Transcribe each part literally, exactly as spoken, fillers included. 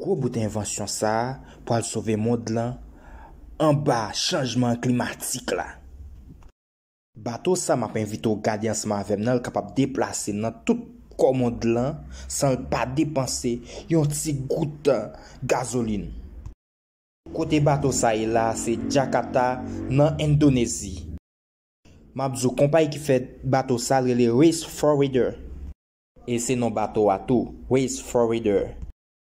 Gwo bout envansyon sa a pral sove mond lan anba chanjman klimatik la. Bato sa m ap envite w gade ansanm avè m nan, l kapab deplase nan tout kò mond lan san l pa depanse yon ti gout gazolin. Kote bato sa ye la, se Jakarta, nan Endonezi. M ap di w, konpayi ki fè bato sa rele Race for Reader. E se non bato a tou, Race for Reader.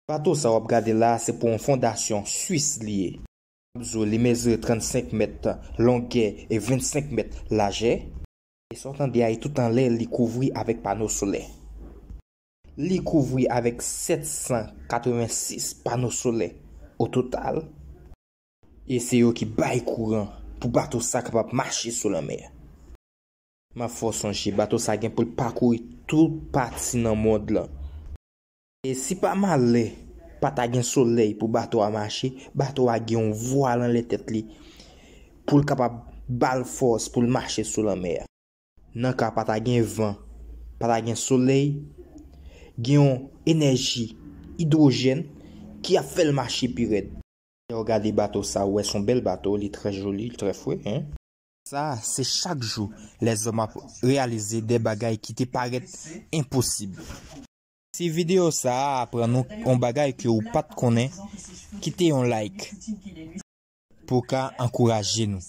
Bato sa w ap gade la, se pou yon fondasyon Swis li ye. M ap di w, li mezire trannsenk mèt longè e vennsenk mèt lajè. E sa w tande a, e tout anlè li kouvri avèk pano solè. Li kouvri avèk sèt san katrevensis pano solè o total. E se yo ki bay kouran pou bato sa kapab mache sou lanmè. M ap fè w sonje, bato sa gen pou l pakouri tout pati nan mond lan. E si pa malè pa ta gen solèy pou bato a mache, bato a gen yon vwal anlè tèt li pou l kapab ba l fòs pou l mache sou lanmè a. Nan ka pa ta gen van, pa ta gen solèy, gen yon enèji idwojèn ki ap fè l mache pi rèd. Lè w gade bato sa, ou wè se yon bèl bato, li trè joli, li trè fre, en. Sa, se chak jou lèzòm ap reyalize de bagay ki te parèt enposib. Si videyo sa a aprann ou yon bagay ke ou pa t konnen, kite yon like pou w ka ankouraje nou.